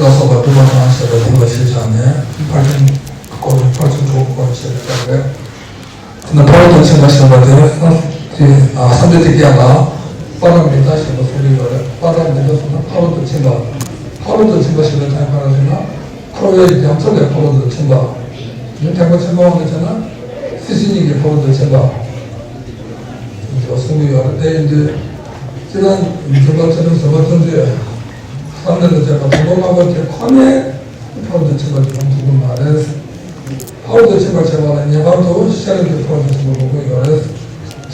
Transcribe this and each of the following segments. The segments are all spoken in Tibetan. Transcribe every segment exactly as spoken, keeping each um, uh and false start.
ལ་སོགས་པ་སྒྲུབ་པ་དང་ཞེས་པ་སྒྲུབ་པ་ཞེས་བྱ་ནས་ཕར་ཕྱིན་སྐོར་ཕར་ཕྱིན་དྲུག་སྐོར་ཞེས་པའི་སྐབས་རེད། དེ་ནས་ཕ་རོལ་ཏུ་ཕྱིན་པ་ཞེས་པ་དེ་ནི་ཨ་སངས་རྒྱས་ཀྱི་སྐད་ལ་པ་ར་མི་ཏཱ་ཞེས་པ་གསུངས་ཀྱི་ཡོད་རེད། པ་ར་མི་ཏཱ་ཟེར་ན་ཕ་རོལ་ཏུ་ཕྱིན་པ། ཕ་རོལ་ཏུ་ཕྱིན་པ་ཞེས་པའི་དོན་ག་རེ་ཟེར་ན། འཁོར་བའི་རྒྱ་མཚོ་ལས་ཕ་རོལ་ཏུ་ཕྱིན་པ། མི་དྲན་པ་ཆེན་པོ་འོང་ནས་བྱས་ན་སྲིད་ཞི་གཉིས་ཀྱི་ཕ་རོལ་ཏུ་ཕྱིན་པ། ཞེས་པ་གསུངས་ཀྱི་ཡོད་རེད། དེ་ཡིན་དུས་སྤྱིར་བཏང་འཛིན་པ་ཚུལ་ཁྲིམས་ཟིན་པ་བརྩོན་འགྲུས་བསམ་གཏན་དང་བཅས་པ་དང་པོ་ལྔ་པོ་དེ་ཁོ་ནས་ཕ་རོལ་ཏུ་ཕྱིན་པ་ཡོང་ཐུབ་ཀྱི་མ་རེད། ཕ་རོལ་ཏུ་ཕྱིན་པར་བྱ་བ་ལ་ངེས་པར་དུ་ཤེས་རབ་ཀྱི་ཕ་རོལ་ཏུ་ཕྱིན་པ་དགོས་ཀྱི་ཡོད་རེད།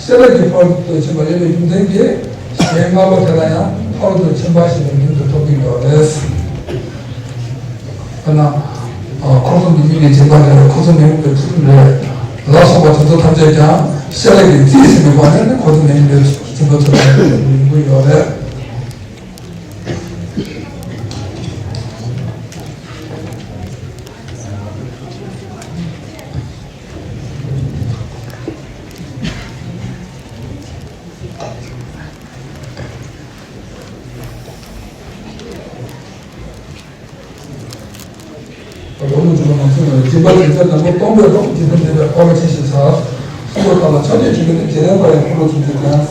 ཤེས་རབ་ཀྱི་ཕ་རོལ་ཏུ་ཕྱིན་པ་ཡོད་པའི་རྒྱུ་མཚན་གྱིས་གཞན་ལྔ་པོ་དེ་ལ་ཡང་ཕ་རོལ་ཏུ་ཕྱིན་པ་ཞེས་པའི་མིང་དུ་ཐོབ་ཀྱི་ཡོད་རེད། དཔེར་ན། ཨ། འཁོར་གསུམ་གྱི་སྙིང་གའི་འཇིགས་པ་རེད། འཁོར་གསུམ་མི་དམིགས་པའི་ཚུལ་ཁྲིམས་རེད། ལ་སོགས་པ་དེ་ཚོ་ཐམས་ཅད་ཀྱང་ཤེས་རབ་ཀྱིས་རྩིས་ཟིན་པའི་སྒོ་ནས་ནི་འཁོར་གསུམ་མི་དམིགས་པའི་ཚུལ་ཁྲིམས་ཡིན་དགོས་ཡོད་རེད། ལོ་ངོ་བཅུ་པ་ནང་གསུངས་པའི་སྦྱིན་པ་དེ་ཚོ་དང་པོ་གཏོང་བའི་རོགས་ཀྱི་དོན་དེ་ལ་འཕགས་པ་ཆེན་ཞེས་བྱ། གསུངས་པ་ལྟར་ལ་ཕྱག་རྒྱ་ཆེན་པོ་ནི་རྗེས་དྲན་པ་ཡང་འཁོར་ལོ་ཆུང་ཆུང་ཀྱང་།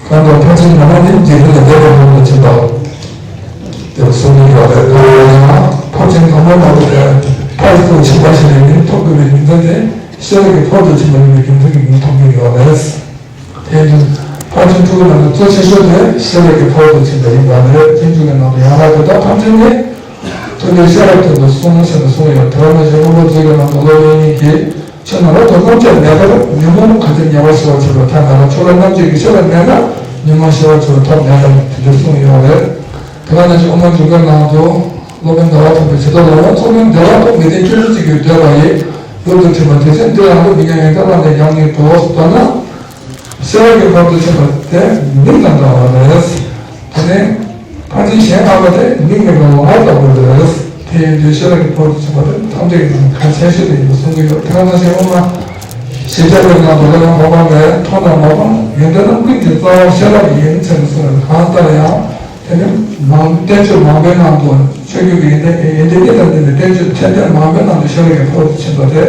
གང་ལྟར་ཕར་ཕྱིན་ནམ་མཁའ་ནི་འཇིག་རྟེན་ལས་འདས་པའི་ལམ་དུ་ཕྱིན་པ། དེ་གསུངས་ནས་ཡོད་རེད། ད་ཡང་ཕར་ཕྱིན་དང་པོ་མ་ཐོབ་པའི་ཕར་ཕྱིན་ཕྱིན་པ་ཞིག་ལས་ཉིན་ཐོབ་དགོས་པའི་རྒྱུ་མཚན་དེ་ཤེས་རབ་ཀྱི་ཕ་རོལ་ཏུ་ཕྱིན་པ་ཡིན་པའི་རྒྱུ་མཚན་གྱིས་ཉིན་ཐོབ་ཀྱི་ཡོད་རེད། དེ་ཡིན་དུས་ཕར་ཕྱིན་དྲུག་གི་ནང་ནས་གཙོ་ཆེ་ཤོས་དེ་ཤེས་རབ་ཀྱི་ཕ་རོལ་ཏུ་ཕྱིན་པ་ཡིན་པ་རེད། ཕྱིན་དྲུག་གི་ནང་དུ་ཡང་དག་དེ་དག་ཐམས་ཅད་ནི། ཐུབ་པའི་ཤེས་རབ་དོན་དུ་གསུངས་ཟེར་ནས་གསུངས་ཡོད། དེ་བ་ན་ཞེས་སློབ་དཔོན་མཛོད་ཀྱི་ནང་དུ་སློབ་དཔོན་ཉིད་ཀྱིས། ཆོས་རྣམས་རབ་ཏུ་རྣམ་དཔྱོད་མེད་པར་ཉོན་མོངས་གང་ཆེར་ཉེ་བར་ཞི་བར་བྱེད་པའི་ཐབས་མེད་ལ། ཆོས་རབ་རྣམ་དཔྱོད་ཀྱི་ཤེས་རབ་མེད་ན་ཉོན་མོངས་ཞི་བར་བྱེད་པའི་ཐབས་མེད་དམ་དེ་འདྲ་གསུངས་ཡོད་རེད། དེ་བ་ན་ཞེས་དབུ་མ་འཇུག་པའི་ནང་དུ་སློབ་དཔོན་ཟླ་བ་ཐུབ་པའི་ཇི་ལྟར་ལ་ཡང་ཚོགས་རྣམས་བདེ་བ་དང་མི་ལྡན་སྤྱོད་འཇུག་གཅིག་གིས་འདོད་པ་ཡི། ལུགས་དང་མཐུན་པ་དེ་བཞིན་དེ་ཡང་དུ་མི་མཉམ་ཡོན་ཏན་བླ་མེད་ཀྱང་ཉིད་དོ། མདོར་ན། ཤེས་རབ་ཀྱི་ཕ་རོལ་ཏུ་ཕྱིན་པ་དེ་མིག་དང་འདྲ་བ་རེད། དེ་ནས་ཕར་ཕྱིན་གཞན་ལྔ་པོ་དེ་མིག་མེད་པའི་ལོང་བ་ལྟ་བུ་རེད། དེ་ཡིན་དུས་ཤེས་རབ་ཀྱི་ཕ་རོལ་ཏུ་ཕྱིན་པ་དེ་ཐམས་ཅད་ཀྱི་ནང་གལ་ཆེ་ཤོས་དེ་ཡིན་པ་གསུང་གི་ཡོད། དེ་ནང་བཞིན་དབུ་མ་ཞེས་བྱ་བའི་ནང་དུ་ལ་ཡང་འཕགས་པ་ལས་མཐོང་དང་མ་མཐོང་ཡོན་ཏན་རྣམས་ཀུན་གྱི་རྩ་བ་ཤེས་རབ་ཡིན་ཟེར་ནས་གསུངས་པའི་གང་ལྟར་ཡང་དེ་ནི་མང་བསྟན་བཅོས་མང་པོའི་ནང་དུ་ཆོས་བརྒྱུད་ཀྱི་ཡོན་ཏན་ཡོན་ཏན་གཉིས་དང་ལྡན་པའི་བསྟན་བཅོས་ཐེར་འདོན་མང་པོའི་ནང་དུ་ཤེས་རབ་ཀྱི་ཕ་རོལ་ཏུ་ཕྱིན་པ་དེ།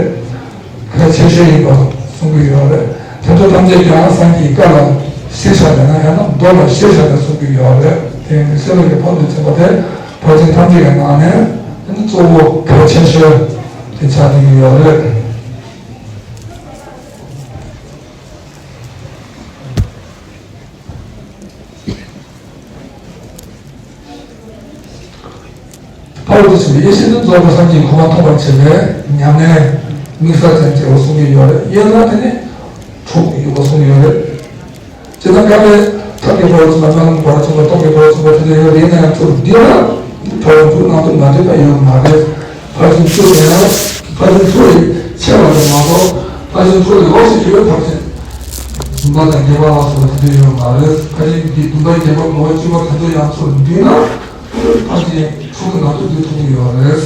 གལ་ཆེ་ཤོས་ཡིན་པ་གསུང་གི་ཡོད་རེད། དེ་ཚོ་ཐམས་ཅད་ཀྱང་སངས་རྒྱས་ཀྱི་བཀའ་ལ་གཞི་བཞག་ནས་ན་ཡང་ན་མདོ་ལ་གཞི་བཞག་ནས་གསུང་གི་ཡོད་རེད། དེ་ཡིན་དུས་ཤེས་རབ་ཀྱི་ཕ་རོལ་ཏུ་ཕྱིན་པ་དེ་ཕར་ཕྱིན་ཐམས་ཅད་ཀྱི་ནང་ནས་ནི་གཙོ་བོ་གལ་ཆེ་ཤོས་དེ་ཆགས་ཀྱི་ཡོད་རེད། ཕ་རོལ་ཏུ་ཕྱིན་པའི་ཡེ་ཤེས་ནི་རྫོགས་པའི་སངས་རྒྱས་གོ་འཕང་ཐོབ་པར་བྱེད་པའི་ཉམས་ལེན་དམིགས་བསལ་ཅན་ཅེས་པ་གསུང་གི་ཡོད་རེད། ཡོད་ན་དེ་ནི་དྲུག་ཡོད་པ་གསུངས་ཡོད་རེད། ཇི་ལྟར་བཀའ་པའི་ཐབས་ཀྱི་ཕ་རོལ་ཕྱིན་པ། རྣམ་ལྔ་བར་ཕྱིན་པ། སྟོབས་ཀྱི་ཕ་རོལ་ཕྱིན་པ་དེ་འདྲ་ཡོད་རེད། ཡིན་ན་ཡང་ཚུལ་འདི་ལ་ཕ་རོལ་དྲུག་ནང་དུ་མ་འདུས་པ་ཡོད་མ་རེད། ཕར་ཕྱིན་དྲུག་ཡང་ཕར་ཕྱིན་དྲུག་ལས་ཆེ་བ་རེད་མ་གཏོགས་ཕར་ཕྱིན་དྲུག་ལས་ལོགས་སུ་གྱུར་པའི་ཕར་ཕྱིན་བདུན་པ་དང་བརྒྱད་པ་ལ་སོགས་པ་དེ་འདྲ་ཡོད་མ་རེད། ཕར་ཕྱིན་གྱི་བདུན་པ་བརྒྱད་པ་དགུ་པ་བཅུ་པ་དེ་ཚོ་ཡང་ཚུར་འདུས་ན་ཕར་ཕྱིན་དྲུག་གི་ནང་དུ་འདུས་ཐུབ་ཀྱི་ཡོད་རེད།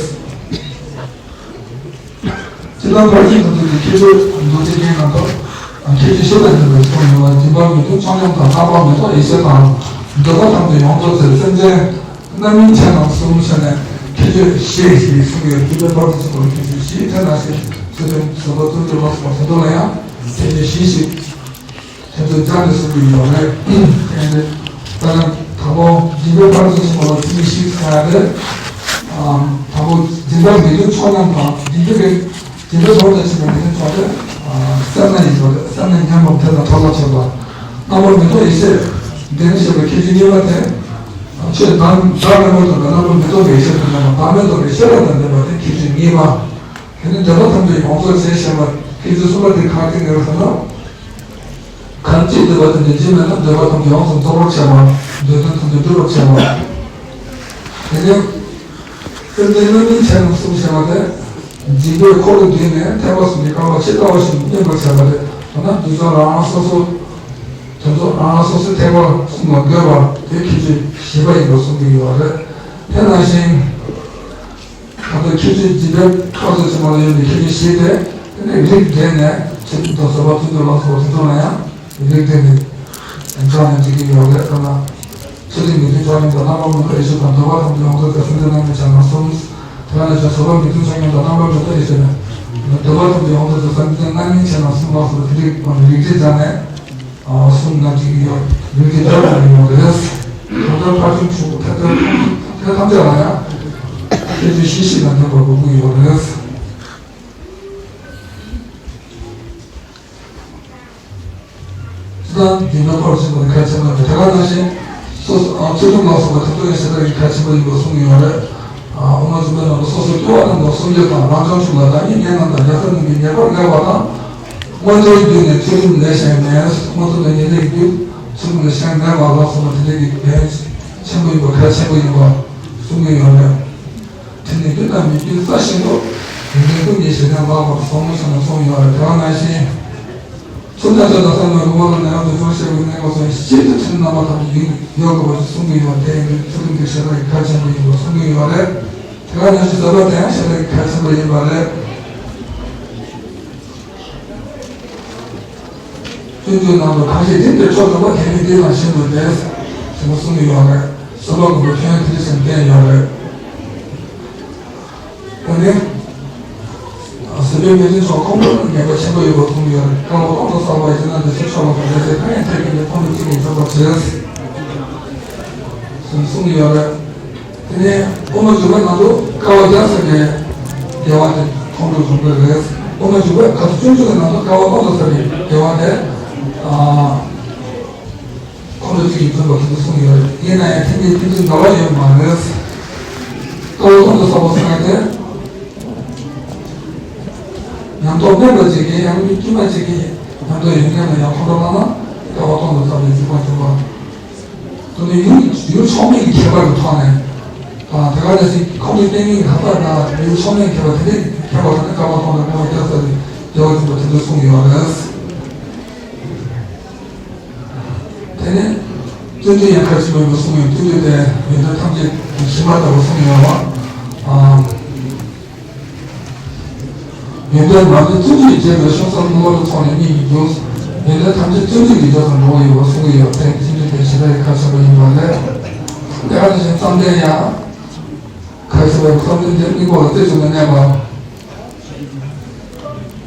སྤྱིར་བཏང་ཕར་ཕྱིན་དང་བསྟུན་ཏེ་ཁྱད་ཆོས་མདོ་སྡེ་རྒྱན་ནང་དུ་ཁྱད་ཆོས་བཞི་དང་ལྡན་པའི་ཚོགས་ཡོད་པ། སྦྱིན་པ་མི་མཐུན་ཕྱོགས་ཉམས་དང་། རྣམ་པར་མི་རྟོག་ཡེ་ཤེས་དང་། འདོད་པ་ཐམས་ཅད་ཡོངས་རྫོགས་ཚེ། སེམས་ཅན་རྣམ་སྨིན་ཆེ་རྣམས་གསུམ་ཟེར་ནས་ཁྱད་ཆོས་བཞི་ཞེས་གསུངས་ཡོད། སྤྱིར་བཏང་ཕར་ཕྱིན་ཚོགས་ལ་ཁྱད་ཆོས་བཞི། དེ་ནང་བཞིན་ཚུལ་ཁྲིམས་ཟིན་པ་བརྩོན་འགྲུས་ལ་སོགས་པ་དེ་ཚོ་ལ་ཡང་ཁྱད་ཆོས་བཞི་ཞེས་དེ་ཚོ་སྦྱར་ནས་གསུངས་ཀྱི་ཡོད་རེད། དེ་ནས་ད་ནི་དང་པོ་སྦྱིན་པའི་ཕར་ཕྱིན་ཚོགས་ལ་ཚིག་བཞི་ཟེར་ཡ་དེ། དང་པོ་སྦྱིན་པ་མི་མཐུན་ཕྱོགས་ཉམས་དང་། སྦྱིན་པའི་སྦྱིན་པའི་ཐོག་ཏུ་ཕྱིན་པའི་མི་མཐུན་ཕྱོགས་དེ་སེར་སྣ་ཡིན་པ་རེད། སེར་སྣ་ཉམས་པ་དེ་དང་ཐོག་ལ་ཆགས་པ། རྣམ་པར་མི་རྟོག་ཡེ་ཤེས་ལྡན་ཞེས་པའི་ཁྱད་ཆོས་གཉིས་པ་དེ། ཆོས་བདག་བདག་མེད་པ་དང་རྣམ་པར་མི་རྟོག་པའི་ཡེ་ཤེས་དང་ལྡན་པ། བདག་མེད་རྟོགས་པའི་ཤེས་རབ་དང་ལྡན་པ་དེ་ཁྱད་ཆོས་གཉིས་པ། དེ་ནི་འདོད་པ་ཐམས་ཅད་ཡོངས་རྫོགས་ཚེ་ཞེས་པ་ཁྱད་ཆོས་གསུམ་པ་དེ་གང་གི་ངེས་པར་ཟེར་ན། གང་ཅི་འདོད་པ་དེ་འདོད་ཀྱི་མེད་ན་འདོད་པ་ཐམས་ཅད་ཡོངས་སུ་རྫོགས་པར་བྱེད་པ། འདོད་དོན་ཐམས་ཅད་འགྲུབ་པར་བྱེད་པ། དེ་ནས་སེམས་ཅན་རྣམ་སྨིན་ཆེ་རྣམས་གསུམ་ཞེས་པ་དེ། སྦྱིན་པའི་འཁོར་ལོ་བསྡུས་ནས་ཐེག་པ་གསུམ་གྱི་སྐབས་ལ་ཇི་ལྟ་བ་བཞིན་བསྙེན་པར་བྱ་བ་རེད། འོ་ན་དེ་ཚོ་རང་རང་སོ་སོ། དེ་ཚོ་རང་རང་སོ་སོའི་ཐེག་པ་གསུམ་ལ་འགོད་པ་དེ་ཁྱད་ཆོས་བཞི་པ་ཡིན་པར་གསུངས་ཀྱི་ཡོད་རེད། དེ་ནང་བཞིན། ཆོས་ཀྱི་སྦྱིན་པའི་ཁ་ཟས་ཆེན་མོ་ལ་ཡོད་པའི་ཁྱད་ཆོས་ཤེས་ཏེ། དེ་ནས་རིགས་འགྲེ་ནས་ཆེད་དུ་བཟོད་པ་ཐུགས་རྗེ་ལ་སོགས་པ་དེ་ཚོ་ལ་ཡང་རིགས་འགྲེ་ནས་དེང་སང་ནས་འགྲིག་གི་ཡོད་རེད། ཐ་ན་ཆོས་དྲུག་མི་མཐུན་ཕྱོགས་ཉམས་དང་རྣམ་པར་མི་འགྲོ་ཡེ་ཤེས་དང་། འདོད་པ་ཐམས་ཅད་ཡོངས་རྫོགས་ཏེ་སེམས་ཅན་རྣམ་སྨིན་བྱེད་ན་གསུམ། དེ་ནས་བྱ་བཟོད་པ་མི་མཐུན་ཕྱོགས་ཉམས་དང་རྣམ་པར་མི་འགྲོ་ཡེ་ཤེས་ན། འདོད་པ་ཐམས་ཅད་ཡོངས་རྫོགས་ཏེ་སེམས་ཅན་རྣམ་སྨིན་བྱེད་ན་གསུམ་ལ་སོགས་པའི་དེ་རིགས་རིགས་འགྲེ་སྦྱར་ནས། ཨ་གསུམ་ན་འགྲིག་གི་ཡོད། ལུས་ཀྱི་སྒྲ་དང་ཡོད་རེད། ད་ལྟ་ཕར་ཕྱིན་དྲུག་ཐ་དད་ཐ་དད་ཐམས་ཅད་ལ་ཡང་ཁྱད་ཆོས་ཤེས་བཞིན་ལ་གནས་པ་དགོས་ཀྱི་ཡོད་རེད། ཅི་ལྟར་འདི་ནི་འཁོར་ཆེན་པོ་ནི་གལ་ཆེན་པོ་ཡིན་པ་དེ་ག་ནང་བཞིན། སོ་སོ་ཨ་ཚུལ་ཁྲིམས་ལ་སོགས་པ་ཐེག་པ་གི་བྱེ་བྲག་གི་གལ་ཆེན་པོ་ཡིན་པ་གསུངས་ཡོད་རེད། ཨ་དབུ་མ་འཇུག་པའི་ནང་དུ་སོ་སོའི་སྐྱེ་བ་རྣམས་དང་སངས་རྒྱས་དང་རང་བྱུང་ཕྱོགས་ལ་བདག་ཉིད་ངའི་རྣམ་དང་ཡ་མཚན་རྣམས་ཀྱིས་ཉེས་པར་གནས་པ་དང་། སྔོན་འགྲོའི་རྒྱུ་ནི་ཚུལ་ཁྲིམས་ལས་གཞན་མེད། སྔོན་འགྲོ་ནི་ཉེས་ལས་རྒྱུ་ཚུལ་ཁྲིམས་ལས་གཞན་མེད་པ་ལ་སོགས་པ་དེ་འདྲ་གི་གལ་ཆེན་པོ་ཡིན་པ་གལ་ཆེན་པོ་ཡིན་པ་གསུང་གི་ཡོད་རེད། དེ་ནི་རྒྱུ་དང་མི་རྒྱུའི་རྩ་ཤེས་དགོས། ཡོན་ཏན་ཀུན་གྱི་གཞི་རྟེན་ལགས་པར་གསུངས་མོད་ཟེར་ནས་གསུངས་ཡོད་རེད། དེ་ག་ནང་བཞིན། ཚུལ་དང་ཆོས་དང་བསམ་པའི་དབུ་མ་ལ་ནི་ཡོངས་སུ་སྦྱོར་ཞེས་པའི་གནས་སྐབས་སུ་ཡང་ཤིན་ཏུ་ཚུལ་རྣམ་པ་ཐམས་ཅད་ཡོད་དགོས་པ་ཞིག་གསུང་གི་ཡོད་དེ་ཡིན་དུས་ཚུལ་ཁྲིམས་དེ་ཞེ་དྲག་གི་གལ་ཆེན་པོ་ཡིན་པ་གསུང་གི་ཡོད་རེད། དེ་ག་ནང་བཞིན་བཟོད་པ་དེ་ཡང་ཞེ་དྲག་གི་གལ་ཆེན་པོ་ཡིན་པ་རེད། སྤྱོད་འཇུག་ནང་དུ་གང་ཞིག་བདེན་པའི་མཆོག་ཐོབ་པ། དེ་ནི་འདི་དང་གཞན་དུ་འདས། ཟེར་ནས་གསུངས་ཀྱི་ཡོད་རེད། བཟོད་པ་སྒོམ་པའི་ཕན་ཡོན་དེ་འདྲ་ཞིག་བསྟན་ཡོད་རེད། དེ་ནས་བཟོད་པའི་རྒྱལ་མཚན་མཆོག་ཁོང་ཁྲོ་ལ་ངེས་པ་ཆེན་པོ་ཡོད་པར་གསུངས་ཡོད་རེད། དཀའ་བ་སྟོང་དུ་བསགས་པ་ཡི་དེ་ན་འདི་ཚེ་ཆོག་པ་དང་། ལས་ཚེ་གང་ཡང་འཕྲད་ཀྱི་མེད། ཁོང་ཁྲོ་གཅིག་གིས་འཇོམས་པར་བྱེད། ཟེར་ནས་གསུངས་ཡོད་རེད། དེ་ནས་དབུ་མ་འཇུག་པའི་ནང་དུ་དཀའ་བ་བརྒྱ་བསགས་པའི་དགེ་བ་དེ་ཁོང་ཁྲོ་སྦྱོང་གི་རེད། དབུ་མ་འཇུག་པའི་ག་ཚོད་སྤྱོད་འཇུག་གི་ནང་དུ་དཀའ་བ་སྟོང་དུ་བསགས་པའི་དགེ་བ་དེ་ཨ་ཁོང་ཁྲོ་གཅིག་གིས་འཇོམས་པ་དེ་འདྲ་གསུངས་ཡོད་རེད། ཡིན་ན་ཡང་དེ་གཉིས་ཐུན་གཅིག་འདྲ་བ་ཡོད་མ་རེད། དཀའ་བ་སྟོང་དུ་བསགས་པ་ཟེར་ཡ་དེ་ཉམས་རྟོགས་དམན་པ་ཅིག་གིས་ཡང་མི་དཀྱུས་མ་ཅིག་གིས་ཉམས་རྟོགས་ཡོད་མཁན་ལ་ཡང་ཁོང་ཁྲོ་བསླངས་ན་དཀའ་བ་སྟོང་དུ་བསགས་པའི་འཇིགས་པ་འཇོམས་པ། དེ་ནི་ཡུལ་ཡུལ་ཕྱོགས་མེད་ཀྱི་ཁྱད་པར་གྱི་ཐོག་ནས། ཨ་དེ་ག་ནས་ཞིག་ཁོང་གི་བསྟན་ཉིད་ལྷག་པར་ན་ཡུལ་ཕྱོགས་མེད་ཁྱད་པར་དེ་འདྲའི་ཁྱད་པར་ཐོག་ནས་དཀའ་བ་སྟོང་དང་དཀའ་བ་བརྒྱ་བསགས་པའི་དགེ་བ་འཇོམས་པ་དེ་འདྲ་གསུངས་ཡོད་རེད། དེ་ནས་བརྩོན་འགྲུས་ཡང་གལ་ཆེན་པོ་ཡིན་པ་གསུངས་ཡོད། བརྩོན་འགྲུས་དེ་ཡོན་ཏན་ཐམས་ཅད་ཀྱི་གཞི་མ་ལྟ་བུ་གསུངས་ཡོད་པ། ཨ། ཡོན་ཏན་མ་བསྡུས་བརྩོན་འགྲུས་བརྗེད་པས། ཤོང་ཚར་དངུལ་ལོར་ཚོགས་ནས་གཉིད་ཀྱིས་འགྱུར། ཡོན་ཏན་ཐམས་ཅད་བརྩོན་འགྲུས་ཀྱིས་འཇོག་ཙམ་འགྲོ་བ་ཡོད་པར་གསུང་གི་ཡོད་ཚེ། བརྩོན་འགྲུས་དེ་ཞེ་དྲག་གི་གལ་ཆེན་པོ་ཡིན་པ་ལས། དེ་ག་ནང་བཞིན་བསམ་གཏན་ཡང་གལ་ཆེ་བའི་བསམ་གཏན་དེ་དམིགས་པ་ལ་རྩེ་གཅིག་ཏུ་གནས་པ།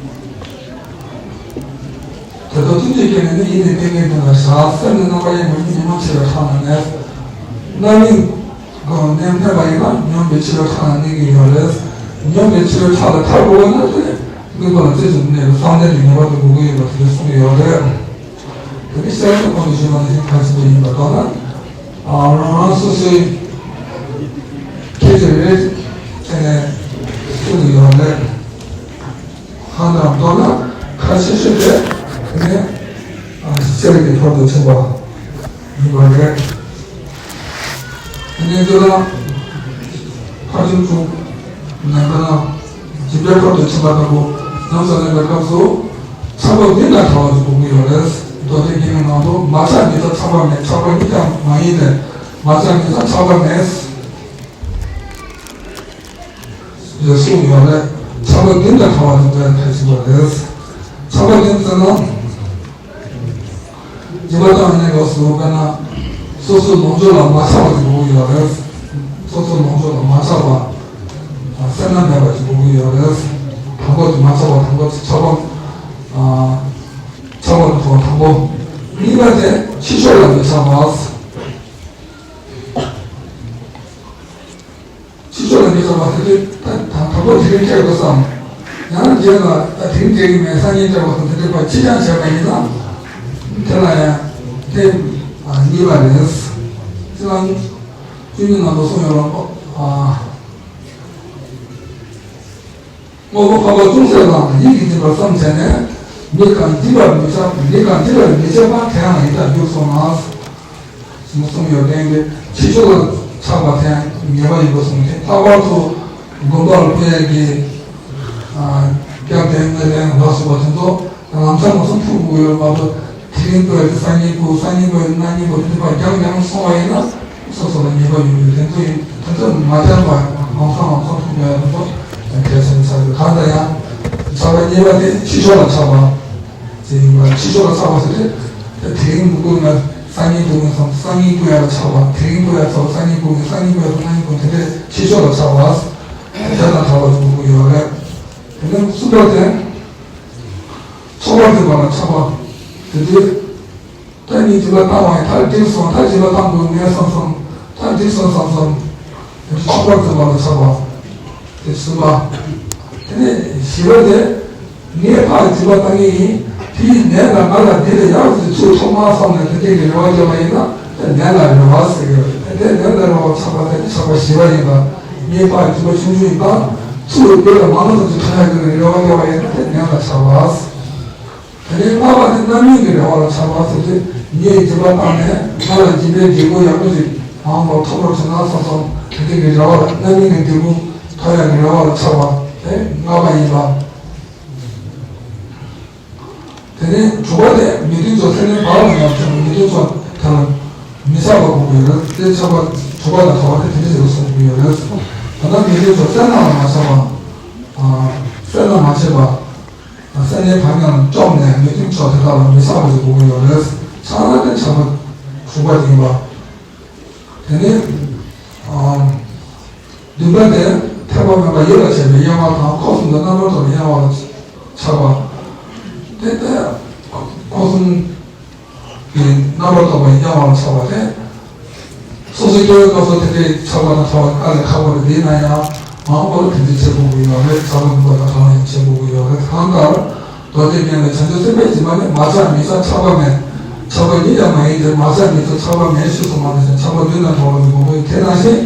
དེ་ལྟར་བརྩོན་འགྲུས་བསྐྱེད་ནས་ནི། ཡིད་ནི་ཏིང་ངེ་འཛིན་ལ་བཞག་སེམས་ནི་རྣམ་པར་གཡེང་མེད་ཉོན་མོངས་ཆེ་བའི་ཕྲག་ན་གནས། རྣམ་གཡེང་སྒོ་ནས་གནས་པ་ཡིན་ན་ཉོན་མོངས་ཆེ་བའི་ཕྲག་ན་གནས་ཀྱི་ཡོད་རེད། ཉོན་མོངས་ཆེ་བའི་ཕྲག་ལས་ཐར་དགོས་པ་ན་དེ་དམིགས་པ་ལ་རྩེ་གཅིག་ཏུ་གནས་པའི་བསམ་གཏན་དེ་ངེས་པར་དུ་དགོས་ཀྱི་ཡོད་པ་དེ་གསུངས་ཡོད་རེད། དེ་ནི་བཤད་སྲོལ་ཁོང་གིས་ཞུས་པ་ནང་བཞིན་གལ་ཆེན་པོ་ཡིན་པ་མདོར་ན། ཨ་རང་རང་སོ་སོའི་ཁྱད་ཆོས་རེ་རེ་བྱས་ནས་གསུངས་ཡོད་རེད། ཧ་ལམ་མདོར་ན་ཁ་ཤས་ཤིག་དེ་ནི་ཤེས་རིག་གི་ཐོག་ཏུ་ཕྱིན་པ་ཡིན་པ་རེད། དེ་ནས་འདི་ལ་ཕར་ཕྱིན་དྲུག་ནས་འདི་ལ་སྦྱིན་པའི་ཐོག་ཏུ་ཕྱིན་པ་ལྟ་བུ་ཉམས་སུ་ལེན་པའི་སྐབས་སུ་ཆགས་པ་བདུན་དང་བྲལ་བ་ཞིག་དགོས་ཀྱི་ཡོད་རེད། མདོ་སྡེ་རྒྱན་གྱི་ནང་དུ་མ་ཆགས་མི་ཆགས་ཆགས་པ་མེད། ཆགས་པ་གཉིས་ཀྱང་མ་ཡིན་ཏེ། མ་ཆགས་མི་ཆགས་ཆགས་པ་མེད། ཞེས་གསུངས་ཡོད་རེད། ཆགས་པ་བདུན་དང་བྲལ་བ་ཞིག་དགོས་ཡ་གལ་ཆེན་པོ་རེད། ཆགས་པ་བདུན་ཟེར་ན། སྦྱིན་པ་བཏང་ནས་སྐབས་སུ་དཔེར་ན། སོ་སོའི་ལོངས་སྤྱོད་ལ་མ་ཆགས་པ་ཞིག་དགོས་ཀྱི་ཡོད་རེད། སོ་སོའི་ལོངས་སྤྱོད་ལ་མ་ཆགས་པ། སེར་སྣ་མེད་པ་ཞིག་དགོས་ཀྱི་ཡོད་རེད། དང་པོ་དེ་མ་ཆགས་པ། དང་པོ་དེ་ཆགས་པ། ཨ། ཆགས་པ་དང་དང་པོ། གཉིས་པ་དེ་ཕྱི་ཕྱོགས་ལ་མི་ཆགས་པ། ཕྱི་ཕྱོགས་ལ་མི་ཆགས་པ་དེ་དུས་ད་དང་པོ་དེ་རིང་སྤྲད་དགོས་སམ། ཡང་ན་རྗེས་ལ་ད་དེ་རིང་སྤྲད་ཀྱི་མེད་སང་ཉིན་སྤྲད་དགོས་སམ། དེ་འདྲའི་བར་ཕྱི་འགྱངས་བྱས་པ་ཡིན་ན། དེ་ལ་ཡང་དེ་གཉིས་པ་རེད། ཁྱེད་རང་བཅུ་གཉིས་ནང་དུ་གསུངས་ཡོད་རེད། ཨ། དངོས་པོ་འཕགས་པ་ཅུང་ཟད་ལའང་ཡིད་ཀྱིས་འཛིན་པར་བསམ་བྱས་ནས། མིག་གང་འདི་པར་མི་ཆགས། མིག་གང་འདི་པར་མི་བྱེད་པ་དེའང་ཡིད་ལྟར་འགྱུར་གསུངས་ན། ཞེས་གསུངས་ཡོད་མཁན་གྱི་ཕྱི་ཕྱོགས་ལ་ཆགས་པ་དེའང་ངེས་པ་ཡིན་པ་གསུངས་ཏེ། ལྷག་པར་དུ་དགོན་པར་ཕེབས་ཡས་ཀྱི་སྐྱབས་དེ་སྔོན་ལ་ལ་སོགས་པ་དེ་ཚོ་ལམ་སང་ལམ་སང་ཐུག་དགོས་ཡོད་མ་གཏོགས། དེ་རིང་འགྲོ་ཡས་དེ་སང་ཉིན་དགོས། སང་ཉིན་འགྲོ་ཡས་གནངས་ཉིན་དགོས། དེ་འདྲ་ཕར་རྒྱང་རྒྱང་སོང་བ་ཡིན་ན་སོ་སོ་ལ་ཉེས་པ་ཡོང་གི་རེད། དེ་ཚོ་ཡིན། དེ་ཚོ་མ་རྒྱག་པར་ལམ་སང་ལམ་སང་ཐུག་དགོས་ཡ་དེ་ཚོ། དེ་ཚོ་ནི་ས་ཆ་གང་ལྟར་ཡང་ཆགས་པ་གཉིས་པ་དེ་ཕྱི་ཕྱོགས་ལ་ཆགས་པ་ཟེར་ཡིན་པ། ཕྱི་ཕྱོགས་ལ་ཆགས་པ་ཟེར་ཏེ་དེ་རིང་མི་དགོས་ན་སང་ཉིན་དགོས་ན་སང་སང་ཉིན་དགོས་ཡ་ལ་ཆགས་པ། དེ་རིང་དགོས་ཡ་ཚོ་སང་ཉིན་དགོས་ན་སང་ཉིན་དགོས་ཡ་ཚོ་སང་ཉིན་དགོས་དེ་འདྲའི་ཕྱི་ཕྱོགས་ལ་ཆགས་པ་དེ་དང་ཐག་པ་དགོས་ཀྱི་ཡོད་རེད། དེ་ནས་གསུམ་པ་དེ་ཚོར་བ་འཛིན་པ་ལ་ཆགས་པ་དེ་དུས། ད་ངས་སྦྱིན་པ་བཏང་བ་ཡིན། ད་འགྲིག་སོང་། ད་སྦྱིན་པ་བཏང་དགོས་ངས་བསམ་བསམ། ད་འགྲིག་སོང་བསམ་བསམ། དེ་ཚོར་བ་འཛིན་པ་ལ་ཆགས་པ་དེ་གསུམ་པ། དེ་ནས་བཞི་པ་དེ། ངས་ཕར་སྦྱིན་པ་བཏང་གི་ཡིན། དེའི་ལན་ལ་ང་ལ་འདི་ལས་ཡག་ཅིག་ཚུར་ཐོབ་མ་བསམ་ནས་དེ་འདྲའི་རེ་བ་བརྒྱབ་པ་ཡིན་ན་དེ་ལན་ལ་རེ་བ་ཟེར་གྱི་ཡོད་རེད། དེ་ལན་ལ་རེ་བ་ཆགས་པ་དེ་ཆགས་པ་བཞི་པ་ཡིན་པ། ངས་ཕར་སྦྱིན་པ་ཆུང་ཆུང་ཡིན་པ་ཚུར་དེ་ལས་མང་ཙམ་ཅིག་ཐོབ་ཡག་གི་རེ་བ་བརྒྱབ་པ་ཡིན་ན་དེ་ལན་ལ་ཆགས་པ། དེ་ནས་ལྔ་པ་དེ་རྣམ་སྨིན་གྱི་རེ་བ་ལ་ཆགས་པ་ཟེར་ཏེ། ངས་སྦྱིན་པ་བཏང་ནས་ང་ལ་སྦྱིན་པའི་འབྲས་བུ་ཡག་པོ་ཞིག་མང་པོ་ཐོབ་པར་བྱུང་ན་བསམ་བསམ་དེ་འདྲ་གི་རེ་བ་ལ། རྣམ་སྨིན་གྱི་འབྲས་བུ་ཐོབ་ཡག་གི་རེ་བ་ལ་ཆགས་པ་དེ་ལྔ་པ་ཡིན་ལ། དེ་ནས་དྲུག་པ་དེ་མི་མཐུན་ཕྱོགས་སེམས་ལྡན་བག་ལ་ཉལ་བྱུང་། མི་མཐུན་ཕྱོགས་དེ་ལ་མི་ཆགས་པ་དགོས་ཀྱི་ཡོད་རེད། དེ་ཆགས་པ་དྲུག་པ་དང་དྲུག་པ་དེ་དེ་འདྲ་ཞིག་ལ་གསུངས་ཀྱི་ཡོད་རེད། ད་ལྟ་མི་མཐུན་ཕྱོགས་སེམས་ནང་ལ་མ་ཆགས་པ། སེམས་ནང་མ་ཆགས་པ། སེམས་ནི་བག་ཉལ་བཅོམ་ནས་མི་མཐུན་ཕྱོགས་དེ་དག་ལ་མི་ཆགས་པ་ཞིག་དགོས་ཀྱི་ཡོད་རེད། ཆགས་ན་དེ་ཆགས་པ་དྲུག་པ་དེ་ཡིན་པ། དེ་ནས་བདུན་པ་དེ་ཐེག་པ་དམན་པ་ཡིད་ལ་བྱེད་པའི་གཡེང་བ་དང་འཁོར་གསུམ་དུ་རྣམ་པར་རྟོག་པའི་གཡེང་བ་ལ་ཆགས་པ། དེ་ལྟར་འཁོར་གསུམ་གྱི་རྣམ་པར་རྟོག་པའི་གཡེང་བ་ལ་ཆགས་པ་དེ། སོ་སོའི་སྐྱེ་བོའི་སྐབས་སུ་དེ་འདྲའི་ཆགས་པ་དང་ཐོག་དཀའ་ལས་ཁག་པོ་རེད། དེ་ཡིན་ན་ཡང་མང་པོ་ལ་དེ་འདྲའི་བྱེད་དགོས་ཀྱི་ཡོད་རེད། བྱ་བ་སྒྲུབ་པ་དང་གང་ལ་ཡང་བྱེད་དགོས་ཀྱི་ཡོད་རེད། གང་ལྟར་མདོ་སྡེ་རྒྱན་ལས་བྱང་ཆུབ་སེམས་དཔའི་སྦྱིན་པ་ནི་མ་ཆགས་མི་ཆགས་ཆགས་པ་མེད། ཆགས་པ་ཉིད་ཀྱང་མ་ཡིན་ཏེ། མ་ཆགས་མི་ཆགས་ཆགས་པ་མེད་ཞེས་གསུངས་པ་ནང་བཞིན་ཆགས་པ་བདུན་དང་བྲལ་བ་ནི་དགོངས་པས། དེ་ནང་བཞིན་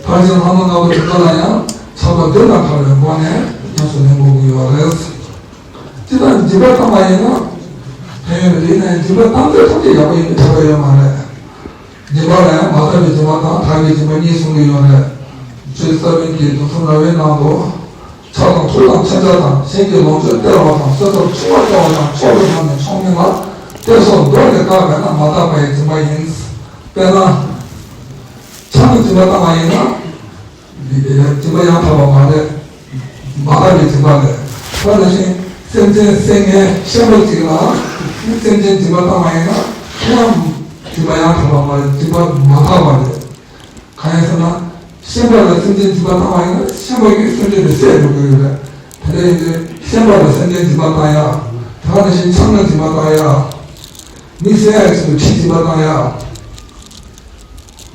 ཕར་ཕྱིན་ལྷག་མ་ལྔ་པོ་དེ་དག་ལ་ཡང་ཆགས་པ་བདུན་དང་བྲལ་བའི་སྒོ་ནས་ཉམས་སུ་ལེན་དགོས་ཀྱི་ཡོད་རེད། སྤྱིར་བཏང་སྦྱིན་པ་བཏང་བ་ཡིན་ན་ཕན་ཡོན་རེད། ཡིན་ན་ཡང་སྦྱིན་པ་བཏང་ཚད་ཐམས་ཅད་ཡག་པོ་ཡིན་པའི་ཁྱབ་པ་ཡོད་མ་རེད། སྦྱིན་པ་ལ་ཡང་མ་དག་པའི་སྦྱིན་པ་དང་དག་པའི་སྦྱིན་པ་གཉིས་གསུངས་ཀྱི་ཡོད་རེད། ཆོས་ས་བོན་གྱི་མདོ་གསུམ་ར་བའི་ནང་དུ། ཕྱག་དང་ཐུགས་དང་མཚོན་ཆ་དང་། གཞན་གྱི་ལོངས་སྤྱོད་སྟེར་བ་དང་། གསོལ་ཚོགས་ཆུང་བ་བསྐྱལ་བ་དང་། མཆོག་ཏུ་བཟུང་ནས་མཆོག་མིན་ལ། དེ་སོགས་མདོ་ལས་བཀག་པས་ན་མ་དག་པ་ཡི་སྦྱིན་པ་ཡིན། དཔེར་ན། ཆང་གི་སྦྱིན་པ་བཏང་བ་ཡིན་ན། འདི་སྦྱིན་པ་ཡང་དག་པ་མ་རེད། མ་དག་པའི་སྦྱིན་པ་རེད། དེ་ནང་བཞིན་སེམས་ཅན་བསད་མཁན་ཤན་པ་ཅིག་ལ་སེམས་ཅན་སྦྱིན་པ་བཏང་བ་ཡིན་ན་དེ་ཡང་སྦྱིན་པ་ཡང་དག་པ་མ་རེད། སྦྱིན་པ་མ་དག་པ་རེད། གང་ཡིན་ཟེར་ན། ཤན་པ་ལ་སེམས་ཅན་སྦྱིན་པ་བཏང་བ་ཡིན་ན་ཤན་པ་གིས་སེམས་ཅན་དེ་བསད་འགྲོ་གི་ཡོད་རེད། དེ་འདྲ་ཡིན་དུས་ཤན་པ་ལ་སེམས་ཅན་སྦྱིན་པ་བཏང་ཡ། དེ་ག་ནང་བཞིན་ཆང་ལ་སྦྱིན་པ་བཏང་ཡ། མི་བསད་ཡ་ཡི་ཆེད་དུ་གྲི་སྦྱིན་པ་བཏང་ཡ།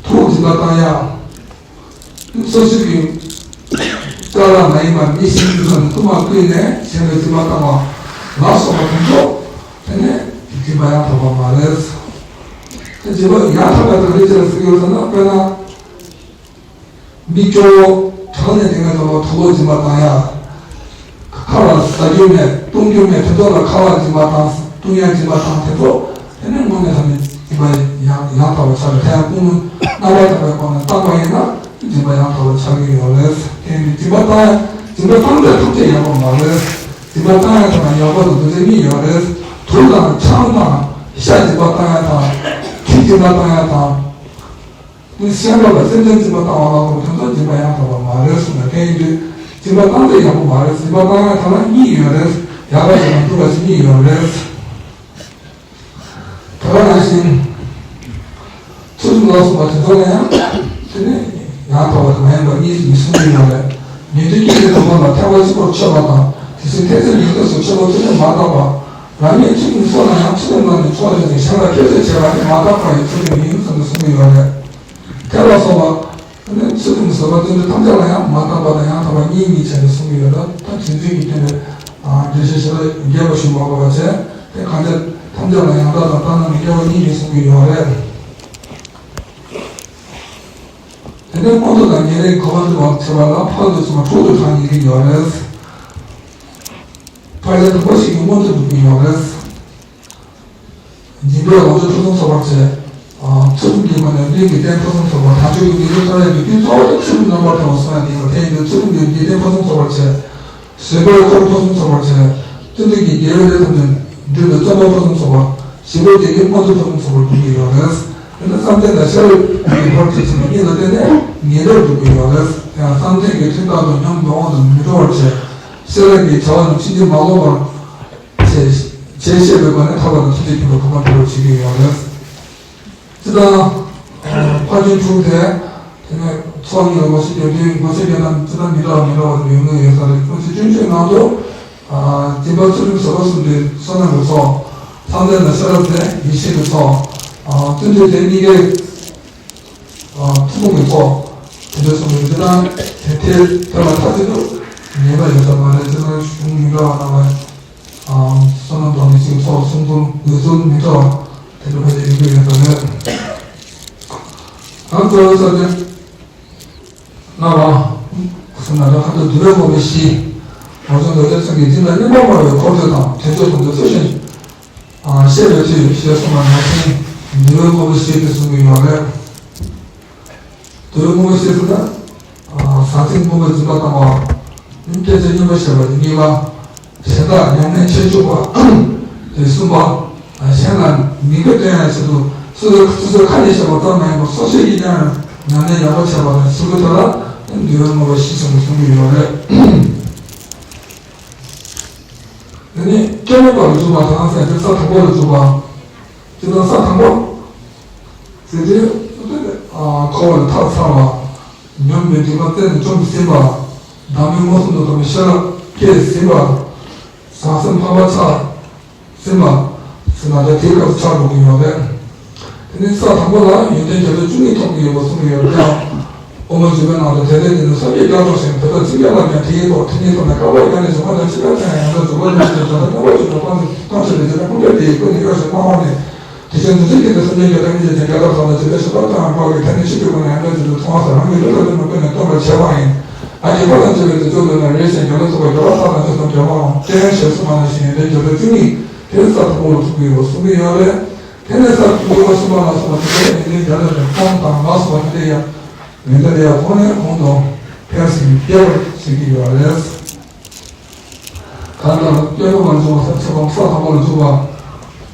ཐུགས་སྦྱིན་པ་བཏང་ཡ། སོ་སོ་གི་ཅ་ལག་མ་ཡིན་པ་མི་གཞན་གྱི་ཁ་ནས་ཐུར་མ་བརྐུས་ནས་གཞན་ལ་སྦྱིན་པ་བཏང་བ་ལ་སོགས་པ་དེ་ཚོ་དེ་ནས་སྦྱིན་པ་ཡང་དག་པ་མ་རེད། དེ་སྦྱིན་པ་ཡང་དག་པ་དང་རིགས་ཅི་ལ་ཟེར་གྱི་ཡོད་ཟེར་ན། དཔེར་ན། མི་སྐྱོ་བོ་གྲངས་ལས་འདས་པའི་དུག་ལོག་སྦྱིན་པ་བཏང་ཡ། ཁ་ལ་ཟ་རྒྱུ་མེད་བཏུང་རྒྱུ་མེད་དེ་ཚོ་ལ་ཁ་ལག་སྦྱིན་པ་དང་བཏུང་ཡ་སྦྱིན་པ་དང་དེ་ཚོ་དེ་ནི་དངོས་གནས་དྲང་གནས་སྦྱིན་པ་ཡང་ཡང་དག་པ་ཆགས་རེད། དེ་ཡང་ཀུན་སློང་རྣམ་པར་དག་པའི་སྒོ་ནས་བཏང་བ་ཡིན་ན་སྦྱིན་པ་ཡང་དག་པ་ཆགས་ཀྱི་ཡོད་རེད། དེ་ནི་སྦྱིན་པ་བཏང་ཡ་སྦྱིན་པ་བཏང་ཚད་ཐམས་ཅད་ཡག་པོ་མ་རེད། སྦྱིན་པ་བཏང་ཡ་དང་ཡག་པོ་དང་དོན་ཚན་གཉིས་ཡོད་རེད། དུག་དང་ཆང་དང་ཤ་སྦྱིན་པ་བཏང་ཡ་དང་། གྲི་སྦྱིན་པ་བཏང་ཡ་དང་། དེ་ཤན་པ་ལ་སེམས་ཅན་སྦྱིན་པ་བཏང་བ་ལ་སོགས་དེ་ཚོ་སྦྱིན་པ་ཡང་དག་པ་མ་རེད་གསུངས་ནས། དེ་ཡིན་དུས་སྦྱིན་པ་བཏང་ཚད་ཡག་པོ་མ་རེད། སྦྱིན་པ་བཏང་ཡ་ཐ་ན་གཉིས་ཡོད་རེད། ཡག་པ་ཞིག་དང་སྡུག་པ་ཞིག་གཉིས་ཡོད་རེད། དེ་ག་ནང་བཞིན་ཚུལ་ཁྲིམས་ལ་སོགས་པ་དེ་ཚོ་ལ་ཡང་དེ་ནི་ཡང་དག་པ་དང་མ་ཡིན་པ་གཉིས་ཀྱིས་གསུངས་ཀྱི་ཡོད་རེད། ཉན་ཐོས་ཀྱི་ལུགས་པ་ལ་ཐེག་པ་གཅིག་པུར་ཆོད་པ་དང་། དེ་བཞིན་ཐེག་ཆེན་ཉན་ཐོས་སུ་ཆོད་པ་ཚུལ་ཁྲིམས་མ་དག་པ། རང་ཉིད་ཚུལ་ཁྲིམས་སྲུང་ན་ཡང་ཚུལ་ཁྲིམས་ལ་ནི་ཕྱོགས་ཡོད་ཅིང་གཞན་ལ་ཐེ་ཚོམ་བྱེད་པ་ནི་མ་དག་པ་ཡི་ཚུལ་ཁྲིམས་ཡིན་ཙམ་དུ་གསུངས་ཀྱི་ཡོད་རེད། དེ་ལ་སོགས་པ་ནི་ཚུལ་ཁྲིམས་ཟེར་བ་དེ་ཚོ་ཐམས་ཅད་ལ་ཡང་མ་དག་པ་དང་ཡང་དག་པ་གཉིས་གཉིས་བྱས་ནས་གསུངས་ཀྱི་ཡོད་ལ། ད་དེ་ཚོའི་གི་སྟེང་ནས་འགྲེལ་བཤད་ཞེ་དྲག་རྒྱས་པ་ཞུ་མ་དགོས་པ་བྱས། དེ་གང་ཅི་ཐམས་ཅད་ལ་ཡང་དག་དང་ལྟར་སྣང་མི་སྐྱེ་བ་གཉིས་གཉིས་གསུངས་ཀྱི་ཡོད་རེད། དེ་ནས་མངོན་མཐོ་དང་ཉེ་རིང་གོ་བ་འདྲི་བར་བྱེད་པ་ལ་ཕར་ཚུར་གསུམ་དྲུག་ཏུ་གྲངས་ངེས་ཀྱི་ཡོད་རེད། ཕར་ཕྱིན་དང་པོ་ཞིག་གི་མངོན་མཐོ་འགྲུབ་ཀྱི་ཡོད་རེད། སྦྱིན་པས་ལོངས་སྤྱོད་ཕུན་སུམ་ཚོགས་པར་བྱེད། ཚུལ་ཁྲིམས་ཀྱི་སྒོ་ནས་ལུས་ཀྱི་རྟེན་ཕུན་སུམ་ཚོགས་པ། དལ་འབྱོར་གྱི་དགེ་སྦྱོར་ཚོགས་ཡ་གི་རྟེན་གཙོ་བོ་དེ་ཚུལ་ཁྲིམས་རྣམ་པར་དག་པ་སྲུང་ཡ་དེ་ཡིན་པ། དེ་ཡིན་དུས་ཚུལ་ཁྲིམས་ཀྱི་དགེ་རྟེན་ཕུན་སུམ་ཚོགས་པར་བྱེད། བཟོད་པས་འཁོར་ཕུན་སུམ་ཚོགས་པར་བྱེད། ཀུན་ཏུ་དགེ་བའི་ལས་ཐམས་ཅད་འགྲུབ་པའི་བརྩོན་པ་ཕུན་སུམ་ཚོགས་པ། ཞི་བའི་བདེ་སྐྱིད་མངོན་མཐོ་ཕུན་སུམ་ཚོགས་པར་འགྲུབ་ཀྱི་ཡོད་རེད། དེ་ནི་བསམ་གཏན་དང་ཤེས་རབ་ཀྱི་བར་དུ་ཕྱིན་པ་གཉིས་ལ་བརྟེན་ནས་ངེས་ལེགས་འགྲུབ་ཀྱི་ཡོད་རེད། ཡང་བསམ་གཏན་གྱི་ཐུན་རྟག་ཏུ་ཉམས་འགྲོ་དབང་དུ་མི་འགྲོ་བར་བྱས། ཤེས་རབ་ཀྱི་བྱ་བ་ནི་ཕྱིན་ཅི་མ་ལོག་པར་བྱས། བྱས་ཤེས་པའི་སྒོ་ནས་ཐར་པ་དང་ཐམས་ཅད་མཁྱེན་པའི་གོ་འཕང་ཐོབ་པར་བྱེད་ཀྱི་ཡོད་རེད། སྤྱིར་བཏང་། ཕར་ཕྱིན་དྲུག་དེ། དེ་ནས་ཚོགས་གཉིས་ལ་ངོ་ཤེས་རྒྱུ་དེ་ངོ་ཤེས་རྒྱུ་དང་སྤྱིར་བཏང་མི་འདྲ་བ་མི་འདྲ་བ་ཡོད་ངེས་ཡོད་ས་རེད། ཁོང་ཚོས་སྤྱོད་འཇུག་ནང་དུ། སྦྱིན་པ་ཚུལ་ཁྲིམས་བཟོད་པ་གསུམ་དེ་བསོད་ནམས་ཀྱི་ཚོགས། ལྷ་འདྲེ་དང་ཤེས་རབ་དེ་ཡེ་ཤེས་ཀྱི་ཚོགས། བརྩོན་འགྲུས་དེ་གཉིས་ཀའི་ཐུན་མོང་གི་ཚོགས། དེ་འདྲ་གསུངས་པའི་སྤྱིར་བཏང་དེ་དེ་དེ་ལ་མཐའ་གཅིག་ཏུ་ངེས་པ་ཡོད་ས་མ་རེད། སྤྱིར་བཏང་གཞུང་མི་འདྲ་བ་ནང་ལ། བསོད་ནམས་དང་ནི་ཚིག་ཚོགས་གསུམ་ཚུལ་འོས་ཚུལ་མི་འདྲ་བ་དེ་འདྲ་བ་ཞིག་ཡོང་གི་ཡོད་ས་རེད། ཨང་གཙོ་བོ་ས་དེ། ལྔ་པ། གསུམ་ན་ལ་ཁ་ཏུ་འདུལ་བའི་དངོས་པོ་བཞི། ངོ་བོ་མདོ་སྡེ་ཚང་གི་འཛིན་པ་གཉིས་པ་སྨྲ་བའི་འཁོར་ལོ་དང་དོན་གཅོད་དང་དུ་ཚུལ་བཞིན་བཤད་པའི་ཚུལ་ཞེས་གསུངས་པ་ནང་བཞིན་འདུལ་བའི་དངོས་པོ་བཞི་དེ་གསུང་གི་ཡོད་རེད། འདུལ་བའི་དངོས་པོ་བཞི་ཟེར་ན། ཟང་ཟིང་མུན་པའི་འཛིན་པ་དང་བ། སྐྱེ་ཚེ་སྙོམས་པར་བཞག་པ་དེ་གཉིས་པ། གཞན་དག་ཉམས་ལེན་བྱེད་བཅུག་པ། དེ་གསུམ་པ། གཞན་ལ་མི་དགེ་སྟོན་ཡང་ཆེད་དུ་སོ་སོའི་སོ་སོའི་ཁ་ནས་བཤད་པ་ཙམ་མ་ཡིན་པར་སོ་སོའི་ཡིད་ཀྱང་ཉམས་ལེན་ཡག་པོ་བྱས་པ་དང་གསུམ་པའི་ཐོག་ལ་འདུལ་བའི་དངོས་པོ་བཞི་གསུངས་གསུང་གི་ཡོད་རེད། དེ་ནས་སྐྱེ་མེད་པ་ལ་འཇུག་པ་དང་ཟེར་ཏེ་ས་དང་པོ་ལ་འཇུག་པ། དེ་དང་ས་དང་པོ། ཟེར་ཏེ། འཁོར་བ་ལས་ཐར་ཚར་བ། ཉོན་མོངས་པའི་སྒྲིབ་པ་རྩད་ནས་བཅོམ་ཟིན་པ། བདག་མེད་མངོན་སུམ་དུ་རྟོགས་པའི་ཤེས་རབ་སྐྱེས་ཟིན་པ། ཟང་ཟིང་འཕགས་པ་ཆགས་ཟིན་པ། ཟེར་ན་ད་དེའི་སྐབས་སུ་ཆགས་འགྲོ་གི་ཡོད་རེད། དེ་ནས་ས་དང་པོ་ལ་ཡོན་ཏན་བརྒྱ་ཆ་བཅུ་གཉིས་ཐོབ་ཀྱི་ཡོད་པ་གསུངས་ཀྱི་ཡོད་རེད་ཀྱང་། དབུ་མ་འཇུག་པའི་ནང་དུ་དེ་ལྟས་དེ་ནི་སངས་རྒྱས་བསྐྱངས་གྲོགས་ཤིང་དེ་དག་ཚིག་བརྒྱ་ལ་ཀྱང་དེ་ཡི་ཐོག་དེ་ཉིད་ཐོབ་ནས་བསྐལ་པ་བརྒྱ་ནས་འབྱུང་བ་དང་འཆི་ཁ་ཚེ་ཡང་དག་འཇུག་པ་ལ་ནི་དེ་བྱ་དང་སྙོམས་པར་འཇུག་པའི་དབང་དུ་བཏང་ཕྱིར་དེ་བྱས་ན་ཀུན་ཀྱང་དེ་ཡི་སྐུ་ནི་ཡོད་ཞེས་སྨྲ་བ་ནི། དེ་བཞིན་དུ་ཚིག་གི་དེ་སངས་རྒྱས་བརྒྱ་དང་མི་འཇིགས་ཤིང་བརྒྱ་དག་ཐོབ་ནས་ཇི་ལྟར་ཤེས་པ་དང་འགོག་པའི་ཐ་སྙད་ཕྱིར་གྱི་སྒོ་ནས་ཡང་དག་བྱེད་དུ་མཐོང་བ་ཟེར་རང་གི་ལུས་ཐོབ་ནས་མི་ཀུན་ནས་སྟོན་པར་བྱེད་པ་ཡིན། ཨ་ཀྱི་འཁོར་དང་བཅས་པའི་དུས་སྐབས་འདི་ན་རེ་ཞིག་རྒྱ་ལ་སོགས་པ་རྒྱལ་བ་ལྷ་དང་ཆོས་དང་འདྲ་བའང་སྟོན་ཞེས་གསུངས་པ་ནང་བཞིན་ཡོན་ཏན་བརྒྱ་དང་བཅུ་གཉིས་དེ་ས་དང་པོ་ལ་ཐུག་གི་ཡོད་པ་གསུང་གི་ཡོད་རེད། དེ་ནས་ས་དང་པོ་ལ་གསུངས་པ་ལ་སོགས་པ་དེ་ཡོན་ཏན་བརྒྱ་ལ་ནི་ཁོང་དང་ང་སོགས་པ་དེ་ཡང་ཡོན་ཏན་དེ་ཡང་ཁོང་ནས་ཁོང་དུ་ཕན་ཞིང་སྐྱེ་བར་བྱེད་ཀྱི་ཡོད་རེད། གང་ལྟར་སྐྱེ་བོ་མ་འབྱུང་བ་ས་ཆེ་བ་ས་དང་པོ་ལ་འཇུག་པ།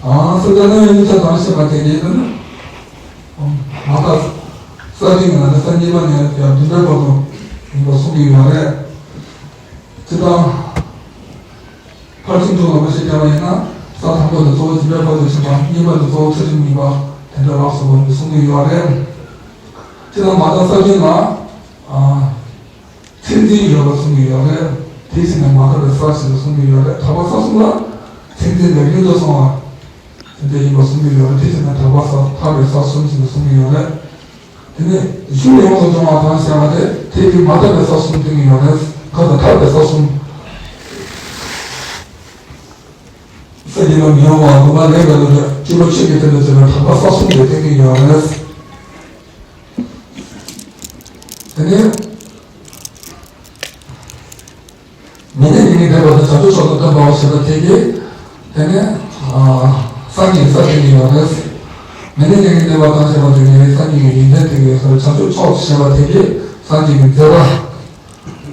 ཨང་ས་ཆ་ནི་གཉིས་ཆ་དང་ཤེས་པ་དེ་ཉིད་དུ་ནི། མ་དག་ས་གཅིག་ནས་ནི་ས་གཉིས་པ་ནས་ཡང་བདུན་པའི་བར་དུ་ཡིན་པ་གསུང་གི་ཡོད་རེད། སྤྱིར་བཏང་། ཕར་ཕྱིན་དྲུག་ལ་མ་ཤེས་བྱ་བ་ཡིན་ན་ས་དང་པོ་དེ་གཙོ་བོ་སྦྱིན་པའི་བར་དུ་ཕྱིན་པ། གཉིས་པ་དེ་གཙོ་བོ་ཚུལ་ཁྲིམས་ཡིན་པ་དེ་འདྲ་ལ་སོགས་པ་འདི་གསུང་གི་ཡོད་རེད། སྤྱིར་བཏང་མ་དག་ས་གཅིག་ལ། མཚན་འཛིན་ཡོད་པ་གསུང་གི་ཡོད་རེད། དེ་ཕྱིར་ན་མ་དག་པའི་ས་ཞེས་གསུང་གི་ཡོད་རེད། དག་པ་ས་གསུམ་ལ་མཚན་འཛིན་པའི་ཡུལ་དུ་སོང་བ། དེ་འདྲ་ཡིན་པ་གསུང་གི་ཡོད་རེད། དེ་ཕྱིར་ན་དག་པ་ས་དག་པའི་ས་གསུམ་ཞེས་གསུང་གི་ཡོད་རེད། དེ་ནས་གཞུང་ཡོངས་སུ་སྦྱོང་བ་དང་ཞེས་པ་དེ་དེ་དུས་མ་དག་པའི་ས་གསུམ་སྟོན་གྱི་ཡོད་རེད། ཁ་དང་ཐར་པའི་ས་གསུམ། ས་ཀྱི་ལམ་ཡོང་བ་དགོངས་པ་ལེགས་པར་ལུས་པའི་སྤྱི་བོ་ཆོས་ཀྱི་དོན་དུ་བྱེད་པའི་དག་པ་ས་གསུམ་དེ་སྟོན་གྱི་ཡོད་རེད། དེ་ནས། མི་གནས་ཉིད་ཀྱིས་འདས་པ་དང་བྱང་ཆུབ་མཆོག་ཏུ་སྟོན་པའོ་ཞེས་པ་དེ་གིས། དེ་ནས། སངས་རྒྱས་ཀྱི་ས་སྟོན་གྱི་ཡོད་རེད། མི་གནས་ཉིད་ཀྱིས་འདས་པ་དང་ཞེས་པ་དེ་ནི་སངས་རྒྱས་ཀྱི་ཡོན་ཏན་སྟོན་གྱི་ཡོད་ས་རེད། བྱང་ཆུབ་མཆོག་ཞེས་པ་དེ་གིས་སངས་རྒྱས་ཀྱི་མཛད་པ་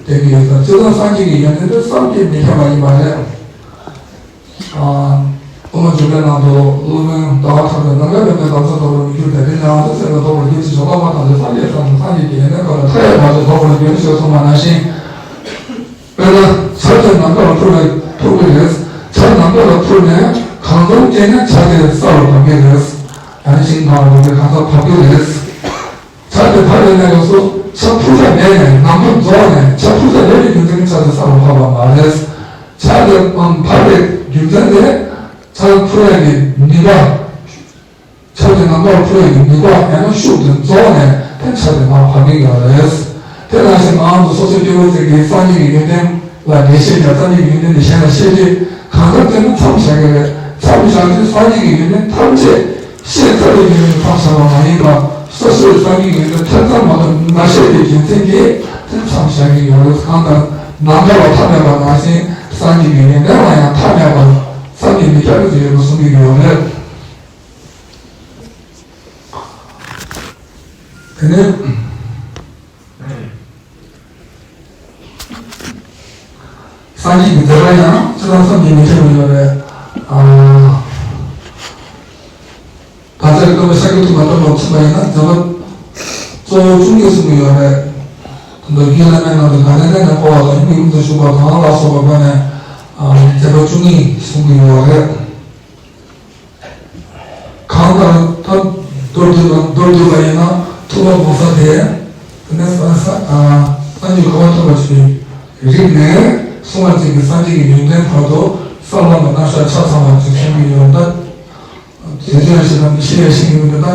སྟོན་གྱི་ཡོད་ས་རེད། སྤྱིར་བཏང་སངས་རྒྱས་ཀྱི་ཡོན་ཏན་དེ་བསམ་གྱིས་མི་ཁྱབ་པ་ཡིན་པ་རེད། དབུ་མ་འཇུག་པའི་ནང་དུ་སློབ་དཔོན་ཟླ་བ་གྲགས་པས་ནམ་མཁའི་བུ་མོའི་གདན་ས་ལྟ་བུར་མི་འགྱུར་ཏེ། དེ་ནས་ཨ་ཏུ་སེམས་ལ་རྫོགས་པར་འགྱུར་ཅིག་ཞེས་སློབ་མ་ཐམས་ཅད་སངས་རྒྱས་ཀྱི་ཡོན་ཏན་ཀུན་ལ་མཐའ་ཡས་མ་བྱོན་རྫོགས་པར་འགྱུར་ཞེས་གསུངས་པ་ནང་བཞིན། དཔེར་ན་བྱ་དེ་ནམ་མཁའ་ལ་འཕུར་བའི་འཕུར་གྱི་རེད། བྱ་ནམ་མཁའ་ལ་འཕུར་ནས་གང་འཚམ་སྐྱེས་ན་བྱ་དེ་ས་ལ་བབས་ཀྱི་རེད། ཡང་ན་ཤིང་སྒང་ལ་བབས་ནས་གང་འཚམ་བབས་ཀྱི་རེད། བྱ་དེ་བབས་པའི་གནས་སྐབས་སུ་བྱ་འཕུར་ས་མེད་ནས་ནམ་མཁའ་རྫོགས་ནས་བྱ་འཕུར་ས་མེད་པའི་རྒྱུ་མཚན་གྱིས་བྱ་དེ་ས་ལ་བབས་པ་མ་རེད། བྱ་དེ་བབས་པའི་རྒྱུ་མཚན་དེ་བྱ་འཕུར་ཡག་གི་ནུས་པ། བྱ་དེ་ནམ་མཁར་འཕུར་ཡག་གི་ནུས་པ་ཡང་ན་ཤུགས་དེ་རྫོགས་ནས་དེ་བྱ་དེ་མར་བབས་ཀྱི་ཡོད་རེད། དེ་ནང་བཞིན་ང་རང་ཚོ་སོ་སོའི་སྐྱེ་བོ་ཚོས་ཀྱིས་སངས་རྒྱས་ཀྱི་ཡོན་ཏན་ལ་ངེས་ཤེས་དང་སངས་རྒྱས་ཀྱི་ཡོན་ཏན་དེ་གཞན་ལ་བཤད་དུས་གང་ལྟར་དེ་ནི་མཚམས་བཞག་གི་རེད། མཚམས་བཞག་དུས་སངས་རྒྱས་ཀྱི་ཡོན་ཏན་ཐམས་ཅད་ཤེས་ཚར་བའི་ཉིན་མོ་མཚམས་བཞག་པ་མ་ཡིན་པར་སོ་སོས་སངས་རྒྱས་ཀྱི་ཡོན་ཏན་ཐེ་ཚོམ་མ་གཏོགས་མ་ཤེས་པའི་རྒྱུ་མཚན་གྱིས་དེ་མཚམས་བཞག་གི་ཡོད་རེད། གང་ལྟར་ནམ་མཁའ་ལ་མཐའ་མེད་པ་ནང་བཞིན་སངས་རྒྱས་ཀྱི་ཡོན་ཏན་ལ་ཡང་མཐའ་མེད་པར་བསམ་གྱིས་མི་ཁྱབ་པ་ཞིག་ཡོད་པ་གསུང་གི་ཡོད་རེད། དེ་ནས། སངས་རྒྱས་ཀྱི་མཛད་པ་ཡང་སྤྱིར་བཏང་བསམ་གྱིས་མི་ཁྱབ་པ་ཡོད་རེད། ཨ། བར་ཆད་སྟོན་པ་ཤཱཀྱ་ཐུབ་པ་ལྟ་བུ་མཚོན་པ་ཡིན་ན་མཛད་པ་གཙོ་བོ་བཅུ་གཉིས་གསུང་གི་ཡོད་རེད། མདོ་རྒྱུད་བླ་མའི་ནང་དུ་ག་ནས་ག་ནས་བསྐོར་བ་དང་ཡུམ་གྱི་དབུ་མཛད་བཞུགས་པ་དང་ལ་སོགས་པ་བར་ནས་བརྒྱ་ཕྲག་བཅུ་གཉིས་གསུང་གི་ཡོད་རེད། གང་ལྟར་ད་མདོར་བསྡུས་པ་མདོར་བསྡུས་པ་ཡིན་ན་ཐུབ་པ་སྒོམ་ས་དེ་དེ་ནས་ས་ས་ཨ་སངས་རྒྱས་གོ་འཕང་ཐོབ་པ་ཞིག་རིག་ནས་སྲུང་བར་བྱེད་ཀྱི་སངས་རྒྱས་ཀྱི་ཡོན་ཏན་བར་དུ་བསམ་བློ་དང་རྣམ་གཞག་ཆ་ཚང་བ་ཅིག་གསུང་གི་ཡོད་ད། དེ་ཚོ་ཡང་ཤེས་དང་མི་ཤེས་ཡང་ཤེས་ཀྱི་མི་འདུག་ད་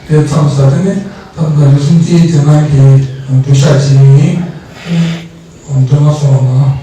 དེ་མཚམས་ས་དེ་ནི་ད་ལྟ་རིགས་གསུམ་སྤྱིའི་རྗེས་གནང་གི་གྲུབ་ཆ་ཅིག་ཡིན། འདྲི་མ་སོང་ན།